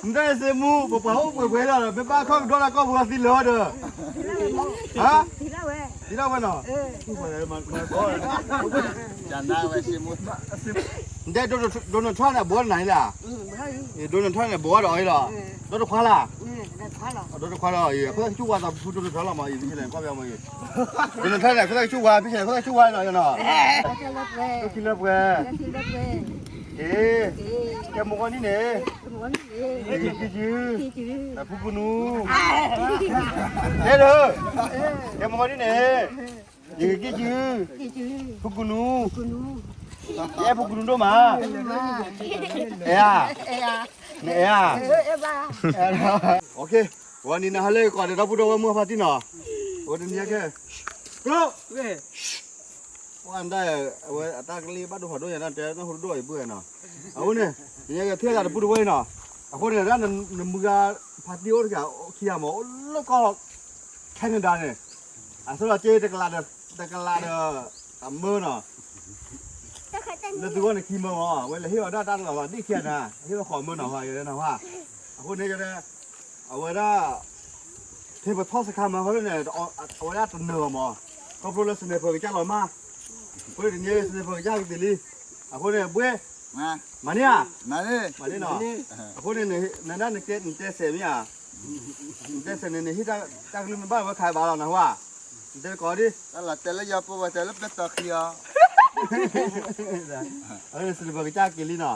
နတဲစ့မူ ပပှၤအိၣ်ပှဲၤပှဲၤလီၤဒီး မ့ၢ်ဘၣ်ခီကဒီးလၢကီၢ်ပူၤသံလၢၤဒီး, ဟါ, သံလၢၤဝဲ, သံလၢၤဝဲနီၤ, နတဲ Donald Trump န့ၣ် ဘိးနၤလံ, Donald Trump န့ၣ် ဘိးဒီးအီၤလီၤ, ဒီတခွါလၢ, ဒီတခွါလီၤ, အဃိကၠူၣ်ဝါသးဖု Donald Trump လီၤမး, ဖဲလဲၣ်ကၠူၣ်ဝါသးဖု Donald Trump လီၤမး, Donald Trump န့ၣ် အဃိကၠူၣ်ဝါ ဖဲလဲၣ် အဃိကၠူၣ်ဝါနီၤ, လၢခံလၢပှဲၤ, က့ၤ, ကဲမိၢ်ကီၢ်နံၣ်န့ၣ်, ယကက့ၤစု, ဖုကူနူ, တဲဒီး, ကဲမိၢ်ကီၢ်နံၣ်န့ၣ်, ယကက့ၤစု, ဖုကူနူ, ယအဲၣ်ဖုကူနူဒိၣ်မး, အဲၣ်ဧါ, နအဲၣ်ဧါ, ဂီၤနံၤနဟါလၢကီးဒီး ဒီပုၢ်ဒီဝဲၢ်မုၣ်ဖါတံၢ်နီၤ, အဝဲတနံၤကဲ, ကျိ ပှၤဒၣ်အဝဲအတၢ်ကလံၣ်ဘၣ်ဒိဖးဒိၣ်ညါ တဲနၢ်ဟူတဒိၣ်အံၤပုၢ်ဝဲနီၤ, အဃိန့ၣ်, နကထံၣ်သးတပူတဝဲနီၤ, အဃိန့ၣ် ဒၣ်နမုၢ်ဂၤဖါတံၢ်အိၣ်တဂၤခံဂၤမး အိၣ်လၢကီၢ် Canada န့ၣ်, အဆၢလီၤက့ၤတကလးဒီး, တကလးဒီး, အမၢနီၤ, လၢသုဂီၢ်န့ၣ်ခံမၢမး ဝဲလဲၤဟ့ၣ်အီၤဒၣ်တၢ်တလီၤလီၤဒ်ခံဂၤန့ၣ် ဟ့ၣ်အီၤဃိးမၢနီၤ, အဃိန့ၣ် အဝဲဒၣ် ဖဲပထီၣ်စခါမၤဃီန့ၣ် အဝဲဒၣ်တနၢၤဘၣ်မး, ခီဖျိလၢ sniper ကစၢ်လီၤမၢ်, အဃိန့ၣ်တနံၤ sniper ကစၢ်ကသ့လံ, အဃိန့ၣ် ဘှ့ၣ်, မၤန့ၢ်ဧါ, မၤန့ၢ်, မၤန့ၢ်နီၤ, အဃိန့ၣ် နဒၣ်နကဲ နတဲစဲးမ့ၢ်ဧါ, နတဲစဲးန့ၣ် နဟ့ၣ်တၢ်ကလုၢ်မ့ၢ်ဘၣ်ဝဲခါဘၣ်လီၤနဟါ, နတဲကီးဒ်, တၢ်လီၤတဲာ်လၢယၤပူၤ ပှၤတဲလၢပဲတြီခံအီၤ အဝဲန့ၣ် sniper ကစၢ်က့ၤလံနီၤ,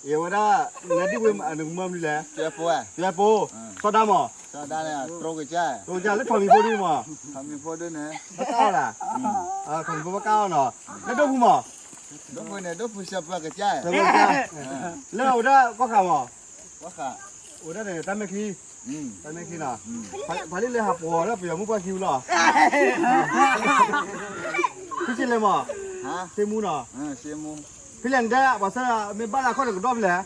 အဝဲဒၣ် နဒ်ဝဲ နကမၢမနုၤလဲၣ်, ကဲဖိ, ကဲဖိ, စီၤဒၤမး, စီၤဒၤန့ၣ် တြိကစၢ်, တြိကစၢ်လၢထီးမံၤဖိဒုမး, ထီးမံၤဖိဒုန့ၣ် ဘၣ်ကၢ်အီၤဒၣ်, ထီးမံၤဖိဘၣ်ကၢ်အီၤနီၤ, လၢဒိၣ်ဖုမး, ဒိၣ်ဖုန့ၣ် ဒိၣ်ဖု sniper ကစၢ်, လၢအဝဲဒၣ်ကီၢ်ဃးမး, အဝဲဒၣ်န့ၣ် တၢ်မဲာ်ချံ တၢ်မဲာ်ချံနီၤ, ပှၤလၢလဲၤဟးပှီၤလၢပယီၤမုၣ်ပှၢ်ခံဝံၤလီၤ, ဖံဆံးလဲၤမး, စ့မူနီၤ, ဖံလဲၣ်နတဲ ပှၤဆၢမ့ၢ်ဘၣ်လၢအခီၣ်တကဒီးဖဲလဲၣ်,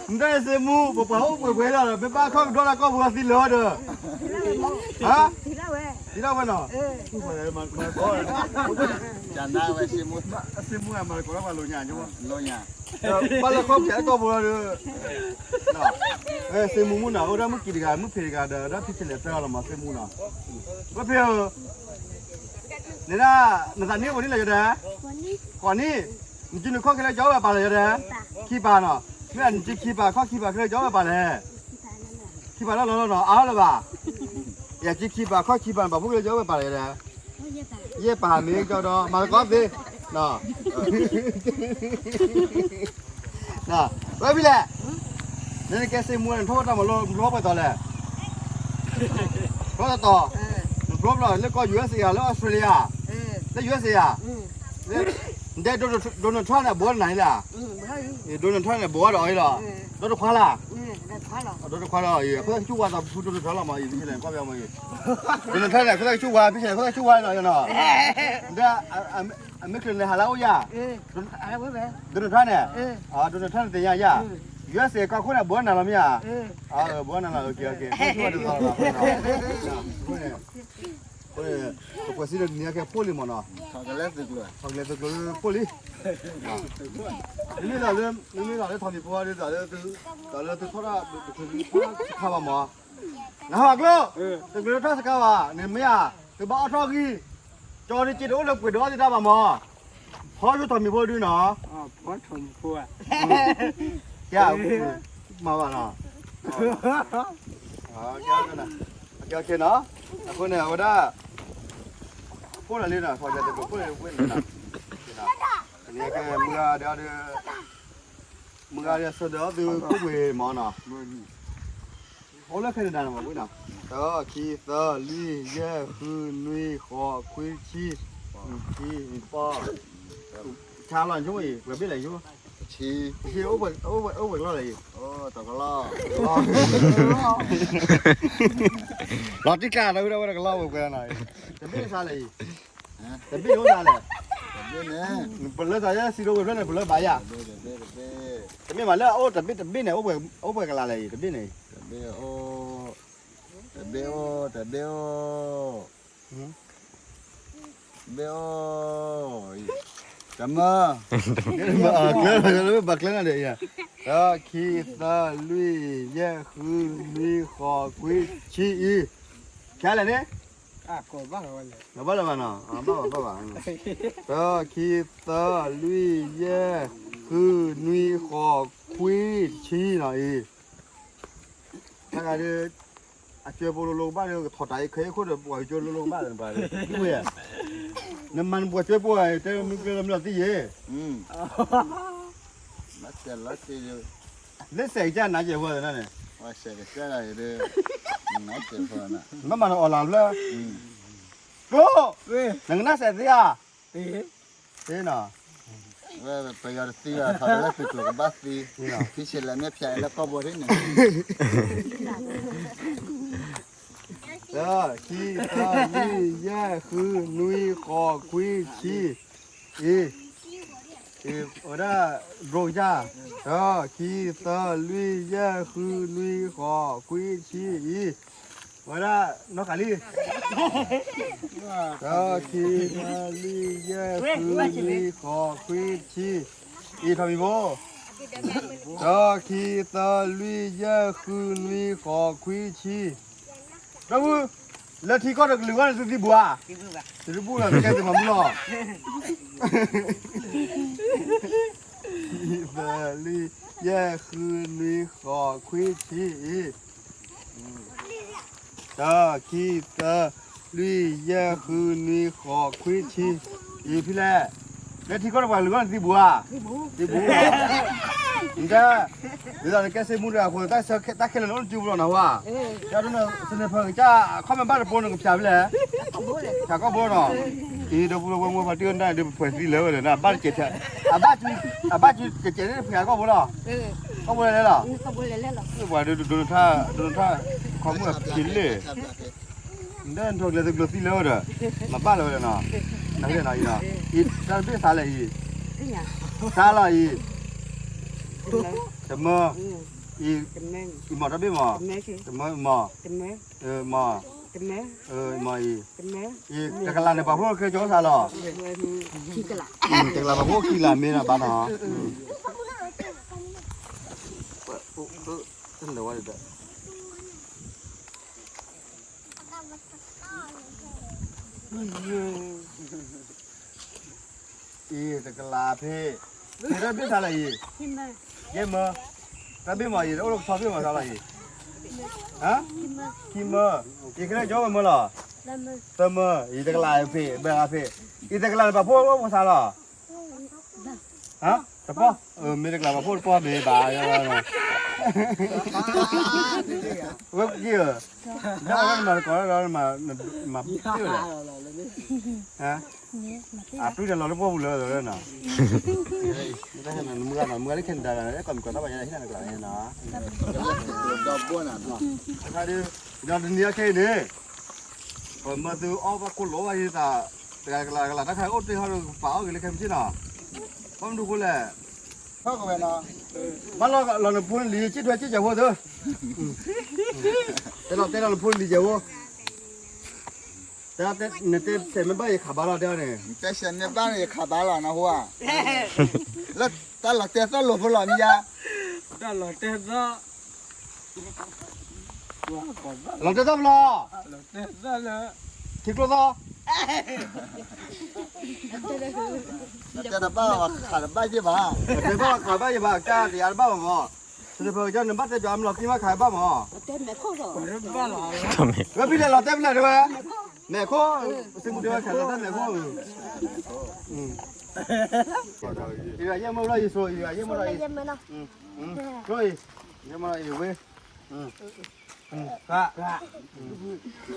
နတဲစ့မူ ပပှၤအိၣ်ပှဲၤပှဲၤလီၤဒီး မ့ၢ်ဘၣ်ခီကဒီးလၢကီၢ်ပူၤသံလၢၤဒီး, ဟါ, သံလၢၤဝဲနီၤ, စ့မူ မၤတကိးလၢပှၤလိၤညါ, လိၤညါ, ဘၣ်လၢခီၣ်ဖျဲးလၢကီၢ်ပူၤလီၤဒီး, စ့မူမုၣ်နီၤ အိၣ်ဒၣ်မုၣ်ကံၤတဂၤ မုၣ်ဖံးတဂၤဒီး ဒၣ်ဖံဆံးလဲၤသၢလီၤမး စ့မူနီၤ, ဝဲဖံးဧၢ, နဒၣ်, နသးနံၣ်အိၣ်နံၣ်လဲၣ်ယတဲ, ဃိးနံၣ်, နစုနခီၣ်ခဲလၢာ်ကၠီဝဲပာ်လီၤယတဲ, ခံပာ်နီၤ, မ့ၢ်နစုခံပာ် ခီၣ်ခံပာ်ခဲလၢာ်ကၠီဝဲပာ်လဲၣ်, ခံပာ်လီၤလီၤလီၤနီၤ အါလၢၤဘၣ်, ယစုခံပာ် ခီၣ်ခံပာ်န့ၣ် ပာ်ဖိခဲလၢာ်ကၠီဝဲပာ်လီၤယတဲ, ယဲၢ်ပာ်မ့ၢ်ကၠီဒီး မၤသကိးသ့, ဝဲဖံးလဲၣ်, နနကဲစ့မူ နထီၣ်ဝဲတၢ်မၤလိ နဖျိပှဲၤတီၤလဲၣ်, ဖျိတတီၤ, နဖျိဖျိလၢကီၢ် ယူအက်စ် ဧါ လၢအီစထြ့လယါ, လၢ ယူအက်စ် ဧါ, နတဲ Donald Trump န့ၣ် ဘိးနၤလံ, Donald Trump န့ၣ် ဘိးဒီးအီၤလီၤ, ဒီတခွါလၢ်, ဒီတခွါလီၤ, အဃိကၠူၣ်ဝါသးဖု Donald Trump လီၤမး, Donald Trump န့ၣ် အဃိကၠူၣ်ဝါ ဖံဆံးလဲၤ အဃိကၠူၣ်ဝါလီၤနီၤ, ဒီး, အမ့ၢ်ချုးန့ၣ် ဟးလၢအအိၣ်ယၤ, ဒိၣ်နထၢန့ၣ်, ဒိၣ်နထၢန့ၣ်သ့ၣ်ညါယၤ, ယူအက်စ် ကီၢ်ခိၣ်န့ၣ် ဘိးနၤလီၤမ့ၢ်ဧါ, ဘိးနၤလီၤ, ပကွၢ်စံးဒီးနံၤကဲဖိလံမ့ၢ်နီၤ, ထီၣ်ကလဲၤသုးကျိၤဖိလံ, မ့မ့ၢ်လီၤလၢ, မ့မ့ၢ်လီၤလၢထီၣ်မံၤဖိဒီး, တၢ်လၢသုထီၣ်တၢ်တချုးလၢထီၣ်စခါဘၣ်မး, နဟးကျိ, တချုးလၢထီၣ်စခါဘၣ် နမ့ၢ်ဧါ, သုဘၣ်အီၣ်ထီၣ်ဂံၢ်, ကၠီဒုးက့တအိၣ်လၢပှဲၤဒီးအီၣ်သ့ၣ်တၢ်ဘၣ်မး, ဖီဆိထီၣ်မံၤဖိဒုနီၤ, ကဲ, မၤဘၣ်နီၤ, ကဲနီၤ, အဃိန့ၣ် အဝဲဒၣ်, ဖိလၢလံနီၤ, ဖိလၢလံဝဲန့ၣ်, မုၢ်ဂၤဒီး, မုၢ်ဂၤဒီးဆၢဒီးသုခိၣ်ပှ့ၤမးနီၤ, အိၣ်လၢ Canada န့ၣ်မးဝဲနီၤ, တၢ ခံ သၢ လွံၢ် ယဲၢ် ဃု နွံ ဃိး ခွံ ဆံ ခံ ပီ ဆါလီၤဆိအံၤ ပှဲၤဘ့ၣ်လဲၣ်ဆိ, ဆံ အိၣ်ပှဲၤကလီၢ်လဲၣ်အံၤ, လီၤတံၢ်ကျါ တၢ်ဝဲဒၣ်ဝဲတကလီၢ်ဝဲပှဲၤနီၤ, တဘ့ၣ်ဆါလဲၣ်အံၤ, တဘ့ၣ်အိၣ်ဆါလဲၣ်, ပလၢသးယဲစံးဒိၣ်ဝဲဖျၢၣ်န့ၣ် ပလၢဘၣ်ယၤ, တမ့ၢ်ဘၣ်လၢအအိၣ်တဘ့ၣ်တဘ့ၣ်န့ၣ် အိၣ်ပှဲၤကလးလဲၣ်အံၤ တဘ့ၣ်န့ၣ်, တဘ့ၣ်အိၣ်, တဘ့ၣ်အိၣ်, တဘ့ၣ်အိၣ်, တဘ့ၣ်အိၣ်, တမၢ, ကျဲလီၤ, ဘၣ်ကျဲနၤဒီး, တၢ ခံ သၢ လွံၢ် ယဲၢ် ဃု နွံ ဃိး ခွံ ဆံ အံၤ, ခဲလၢာ်န့ၣ်, ဘၣ်လၢၤဘၣ်နီၤ, ဘၣ်ဘၣ်ဘၣ်, တၢ ခံ သၢ လွံၢ် ယဲၢ် ဃု နွံ ဃိး ခွံ ဆံနီၤအံၤ, တၢ်ဂၤဒီး အကၠွဲပိလိၤလိၤကဘၣ်ဒီး ကထီၣ်တၢ်အံၤခဲအံၤခိၣ်ဒီး ပှၤကၠွဲလိၤလိၤကဘၣ်ဒီး နပှၤဒီး, နမၤနပှၤကၠွဲပိဧါ, တဲမုၢ်ကျဲလၢမ့ၢ်လီၤသံယဲ, လၢစဲးကစၢ်နၤကဲၤဝဲန့ၣ်, ဘၣ်မၤနအီၣ်လၢ်ဖျၢၣ်, နမၤနအီၣ်လၢ်ဖျၢၣ်, ကျိ, နကနၣ်စဲးသ့ဧါ, သ့နီၤ ပယီၤတသံဘၣ်, ထီၣ်လၢသုကျိၤကဘၣ်သံ, ဖံဆဲးလဲၣ်မ့ၢ်ဖျါလၢကီၢ်ဘိန့ၣ်, တၢ ခံ သၢ လွံၢ် ယဲၢ် ဃု နွံ ဃိး ခွံ ဆံ, အံၤ, အံၤ ဝဲဒၣ် ဘြိကစၢ်, တၢ ခံ သၢ လွံၢ် ယဲၢ် ဃု နွံ ဃိး ခွံ ဆံ အံၤ, ဝဲဒၣ် နီၢ်ဃာ်လံ, တၢ ခံ သၢ လွံၢ် ယဲၢ် ဃု နွံ ဃိး ခွံ ဆံ, အံၤထီၣ်မံၤဘိ, တၢ ခံ သၢ လွံၢ် ယဲၢ် ဃု နွံ ဃိး ခွံ ဆံ, ဒီပုၢ်, လၢထံကီၢ်တကလုာ်ဂီၢ်န့ၣ်သုသံဘူးဧါ, သုတဘူးလီၤ နကဲသုးမၤမူလီၤ, ခံ သၢ လွံၢ် ယဲၢ် ဃု နွံ ဃိး ခွံ ဆံ အံၤ, တၢ ခံ သၢ လွံၢ် ယဲၢ် ဃု နွံ ဃိး ခွံ ဆံ, အံၤဖဲလဲၣ်, လၢထံကီၢ်တပှၤကလုာ်ဂီၢ်န့ၣ်သုသံဘူးဧါ, သုသံဘူးလီၤ, နကဲ, ဒ်သိးနကဲစ့မူတဂၤအဃိ တၢ်ခဲလၢာ်န့ၣ်အိၣ်နစုပူၤလီၤနဟါ, တၢ်ဒ်န့ၣ် စန့ၣ်ဖၢၣ်ကစၢ် အခီၣ်မ့ၢ်ဘၣ်တပိၤန့ၣ်ကဖျါဖဲလဲၣ်, ဖျါကီၢ်ဘိနီၤ, အံၤ ဒီပုၢ်ဝဲၢ်မိၢ်ပှၤတံၢ်အိၣ်နၢ်ဒီး ပဖှဲးသံလၢဝဲဒီး အဘၣ်ကဲး, အဘၣ်ကဲးန့ၣ်တဖှဲးကီၢ်ဘိလီၤ, ကီၢ်ဘိလဲၣ်လဲၣ်လီၤ, ပှၤဒ်ဒိနထၢ, ဒိနထၢ, ခီမုၣ်အဖံးလ့ၣ် နဒၢနထီၣ်ကျဲသကျိၤသံလၢဝဲဒီး, မၤဘၣ်လၢဝဲဒီးနီၤ, နဖဲလဲၣ်နီၤအံၤနီၤ, အံၤတၢ်တဘ့ၣ်သးလၢအံၤ, သးလီၤအံၤ, တမၢ, အံၤ, အံၤမ့ၢ်တၢ်ဘ့ၣ်မး, တမၢမး, မး, မးအံၤ, အံၤတကလးန့ၣ် ပှၤဖိၣ်ဃဲကၠီသးလီၤ, တကလးပှၤဖိၣ်ခံကလးမ့ၢ်နီၤဘၣ်နီၤ, တလၢၤဝဲဒီး အံၤတကလးဖဲ, ဖဲတၢ်ဘ့ၣ်သးလၢအံၤ, ယဲၢ်မၢ, တၢ်ဘ့ၣ်မးအံၤ တအိၣ်လၢကဆီဘ့ၣ်မးသးလီၤအံၤ, ခံမၢ, ယခဲလၢာ်ကၠီဝဲမၢလီၤ, သၢမၢ, အံၤတကလးဖဲ, ဘၢဂၤဖဲ, အံၤတကလးန့ၣ် ပှၤဖိၣ်အိၣ်ဖိသးလီၤ, တပီၢ်, မ့ၢ်တကလးပှၤဖိၣ်တပီၢ်မ့ၢ်ဘၣ်, ဝဲက့ၤဧၢ, ဒီးဝဲကမၤတကိးဒီးမၤ, မၤပ့ၢ်ဝဲလဲၣ်, အပျုၢ်တလီၤလၢပှၢ်ပူၤလၢာ်လီၤနီၤ, မုၢ်ဂၤနီၤ မုၢ်ဂၤလၢ Canada ဂၤန့ၣ် အဲၣ်ကိးမံၤကိးသၣ်ဘၣ်ယဲ ဟ့ၣ်နၤနကျးန့ၣ်နီၤ, ဒီးတနံၤအခဲအံၤန့ၣ်, ပမၢသုအီၣ်ဘၣ်ကိၣ်လိာ်ဘၣ်ယသး, တဂၤတကလးတကလး တၢ်ခါအံၤအိၣ်တ့ၢ်ဟီဒီး ကပာ်အီၣ်က့ၤလၢခဲမုၢ်ဆ့ၣ်နီၤ, ဘၣ်မနုၤဃိလဲၣ်, ဘၣ်လီၤလီၤနဖိနလံၤ စံၣ်ထွဲစံၣ်ကဲးဖိသၢ, တဲလီၤတဲလီၤနဖိနလံၤကဲးဖိ, တဲနတဲဆဲးမ့ၢ်ဘၣ်ယခးဘၣ်လီၤတဲန့ၣ်, တဲဆဲးမ့ၢ်ဘၣ်န့ၣ်ယခးဘၣ်လီၤနဟူဧါ, လၢတၢ်လီၤတဲာ်သီၣ်လိာ်ဖိလီၤမ့ၢ်ယါ, တၢ်လီၤတဲာ်သီၣ်, လီၤတဲာ်သီၣ်ဖိလီၤ, ထံကျိသီၣ်, တဲတဘၣ်ခးတဘၣ်ယ့ၢ်ဘၣ်, တဲဘၣ်ခးဘၣ်ယ့ၢ်ဘၣ် ကၢ်တယါတဘၣ်မးမး, စန့ၣ်ဖၢၣ်ကၠီန့ၣ် ဘၣ်တဲပၠးမလီၤသံမးခးဘၣ်မး, ဝဲဖံလဲၣ်လီၤတဲာ်ဖဲလဲၣ်တဲဝဲ, မဲာ်ခိၣ်, စ့မူတဲဝဲခးလီၤတဲာ်မဲာ်ခိၣ်, ယဲၢ်မၢလီၤယဆိ, ယဲၢ်မၢလီၤယ, ကျိအံၤ, ယဲၢ်မၢလီၤအံၤဝဲ, ဃၣ်,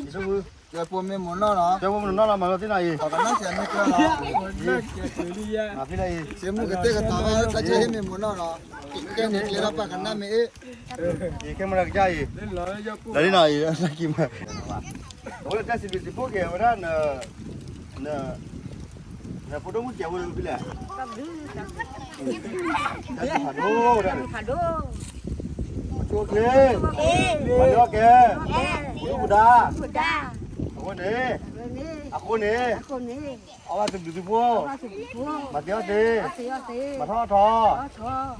ယဆိ, ကၢဖိမ့ၢ်မ့ၢ်နီၢ်နီၤ, ကၢဖိမ့ၢ်နီၢ်နီၤ မၤလီၤသ့ၣ်နီၤအံၤ, အကနၣ်စဲးမ့ၢ်ကျၢၤနီၤ, မၤဖဲလဲၣ်အံၤ, စ့မူကတဲာ်ကတီၤဘၣ် တၢ်ဆၢဟ့ၣ်မ့ၢ်မ့ၢ်နီၢ်နီၤ, ကဲန့ၣ်ကျဲထီၣ်ပှၤကနၣ်မ့ၢ်အ့ၣ်, ယခဲမရကစၢ်အံၤ, လီၤလံနီၤအံၤ, တၢ်ကံၤမး, အဝဲဒၣ်တၢ်စံးဘျုးစံးဖှိၣ်က့ၤဝဲဒၣ်, နဖိဒိၣ်မုၣ်စဲးဖိလၢဖဲလဲၣ်, တၢ်ဖးဒိၣ်, ဆိၣ်ချ့, ပှၤလၢအီၣ်ကဲ, ပဒိၣ်ပဒါ, အဃိန့ၣ်, အဃိန့ၣ်, အဝဲသဘျုးသုဖိ, မၤသ့အီၣ်သ့, မၤထီၣ်အီၣ်ထီ,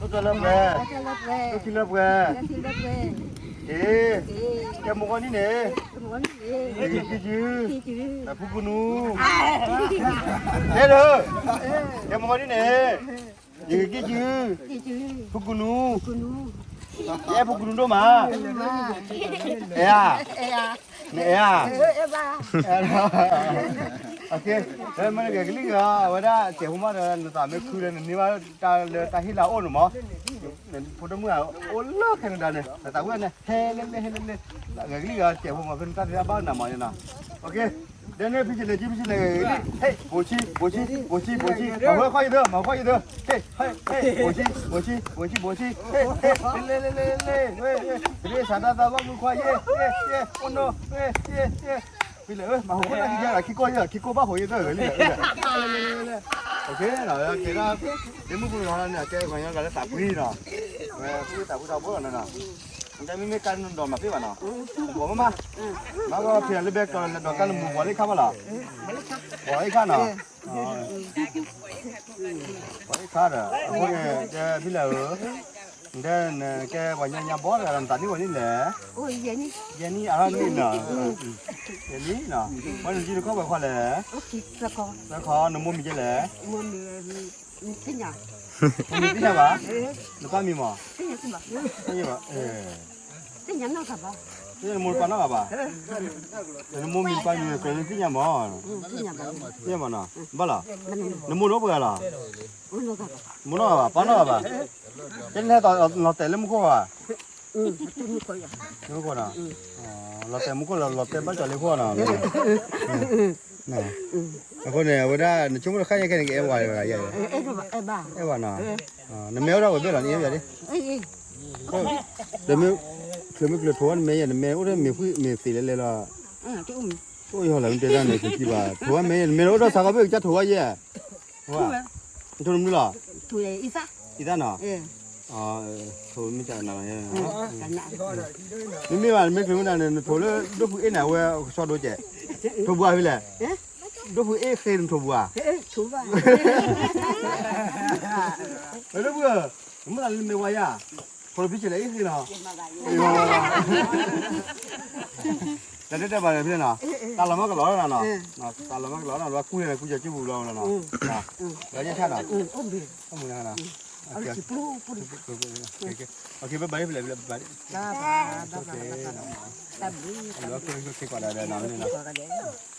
ဒိၣ်တၢ်လၢပှဲၤ, ဒိၣ်ထံလၢပှဲၤ, ကဲမိၢ်ဂီၢ်နံၣ်န့ၣ်, ယကကံၢ်စု, ဖုကူနူ, ဟဲလၢ, ကဲမိၢ်ဂီၢ်နံၣ်န့ၣ်, ယကကံၢ်စု, ဖုကူနူ, ယအဲၣ်ဖုကူနူဒိၣ်မး, အဲၣ်ဧါ, နအဲၣ်ဧါ, မ့ၢ်နဂဲၤကလံၣ်ဂၤ အဝဲဒၣ်စဲးဖိမးဒီး နသးမ့ၢ်ခုဒီး နန့ၢ်ဘၣ်တၢ်လၢတၢ်ဟ့ၣ်လၢအအိၣ်န့ၣ်မး, ဖိဒိၣ်မုၣ်အိၣ်လၢ Canada န့ၣ် နသးဝဲန့ၣ် ဟဲလဲၣ်လဲၣ် ဟဲလဲၣ်လဲၣ်, ဂဲၤကလံၣ်ဂၤစဲးဖိမး ဖဲနတၢ်သ့ၣ်တၢ်ဘၣ်နၤမးနီၤ, ဒ်န့ၣ် ဖံဆံးလဲၣ် ကံဖံဆံးလဲၣ် ဂဲၤကလံၣ်, ဟဲ ဘိးဆံ ဘိးဆံ ဘိးဆံ ဘိးဆံ မၤဃီယသၢ မၤဃီယသၢ, ဟဲ ဟဲ ဟဲ ဘိးဆံ ဘိးဆံ ဘိးဆံ ဘိးဆံ, ဟဲ ဟဲ လဲၣ်လဲၣ်လဲၣ်လဲၣ်, သရ့စးတၢ်သးဘၣ်မုၢ်ခွါယဲ ယဲ ယဲ အိၣ်နီၤ ယဲ ယဲ ယဲ, ဖံလဲၣ် မၤဟိၣ်ခိၣ်တၢ်ခံကဲဒီး ခံကိၢ်ဘၣ်ဟိးယသၢ ဂဲၤလံ, ကဲဒၣ် ဒ်မုၢ်ပှၢ်လီၤန့ၣ် ကဲပှၤကညီဂၤလၢသးပှံၤနီၤ, ဝဲပှၤသးပှံၤထီဘိလီၤနီၤ, နတဲမ့မ့ၢ်ကါနဒီးမၤသ့ဘၣ်နီၤ, ဘီမးမး, ဘၣ်ကီဖံးလၢဘဲကီးလၢဒီးကါလၢမူပှၤလၢခါဘၣ်လီၤ, ပှၤလၢခါနီၤ ပှၤအံၤခါဒီး အဃိန့ၣ် တဲဖံလၢာ်ဧၢ, နတဲနကဲပှၤညီညါဘီတဂၤဒီး နသးနံၣ်ပှဲၤနံၣ်လဲၣ်, ယဲၢ်နံၣ် အါထီၣ်နံၣ်နီၤ, ယဲၢ်နံၣ်နီၤ, ပှၤနကံနခီၣ်ပှဲၤခီလဲၣ်, သၢခီ, နမိၢ်မံၤကဲလဲၣ်, နသ့ၣ်ညါဘၣ်, နပၢ်မံၤမး, သ့ၣ်ညါဘၣ်, နမိၢ်နပၢ်နီတဂၤဘၣ်, နမိၢ်မံၤနပၢ်မံၤ နသ့ၣ်ညါမး, သ့ၣ်ညါဘၣ်နီၤ, ဘၣ်လီၤ, နမိၢ်ဒီးပှဲၤဂၤလီၤ, မိၢ်နီတဂၤဘၣ် ပၢ်နီတဂၤဘၣ်, ကဲနဟဲလီၤတဲာ်လၢမူခိၣ်ဘၣ်, မူခိၣ်နီၤ, လီၤတဲာ်မူခိၣ်လီၤ လီၤတဲာ်ဘၣ်ကီၤလၢခိၣ်နီၤ, အဃိန့ၣ် အဝဲဒၣ် နဆိကမိၣ်တခါညါခဲန့ၣ် ကအဲၣ်ဝဲတဂၤယဲ, အဲၣ်ဝဲနီၤ, နမ့ၢ်အိၣ်ဒီးဝဲဘ့ၣ်လီၤ နအဲၣ်ဝဲဒၣ်, ဒီးမ့ၢ် ချုးမ့ၢ်ချုးထိးဝဲနမဲာ်ယဲ နမဲာ်အိၣ်ဒီးမ့ၢ်ဃုမ့ၢ်သ့လဲၣ်လဲၣ်လီၤ, အိၣ်ယီၤလၢနတဲတၢ်န့ၣ် ကစံးဘၣ် ထိးဝဲမဲာ်ယဲ နမဲာ်အိၣ်ဒီးစးခီဘ့ၣ်ကစၢ်ထိးဝဲယဲ, နထိးနမနုၤလီၤ, အံသၣ်နီၤ, ထိးမ့ၢ်ကနၤလီၤ, မ့မ့ၢ်ဘၣ် နမ့ၢ်ချုးမ့ၢ်နၤန့ၣ် နထိးလၢဒိၣ်ဖုအ့ၣ်န့ၣ် အဝဲကဆီဒိကဲး, ထိးပှၤဖဲလဲၣ်, ဒိၣ်ဖုအ့ၣ်ဃ့နထိးပှၤ, ဒိၣ်ဖုဧၢ, နမ့ၢ်သးလၢနမဲာ်ဝါယၤ, ထိးလၢဖံဆံးလဲၣ်အ့ၣ်ဃ့နီၤ, တၢ်တဲတဲဘၣ်ဖဲလဲၣ်နီၤ, တၢ်လီၤမၢ်ကလီၤနီၤ, တၢ်လီၤမၢ်ကလီၤနီၤ လၢကူန့ၣ် ကူကၠီၤကၠူပူၤလီၤနီၤ, လၢညါဆၣ်နီၤ, အိၣ်မူနီၤ, ဘၣ်ဘၣ်ဖဲလဲၣ်ဖဲလဲၣ်, တၢ်ဘျုး, က့ၤကွၢ်ဒၣ်ဒီးနီၤ,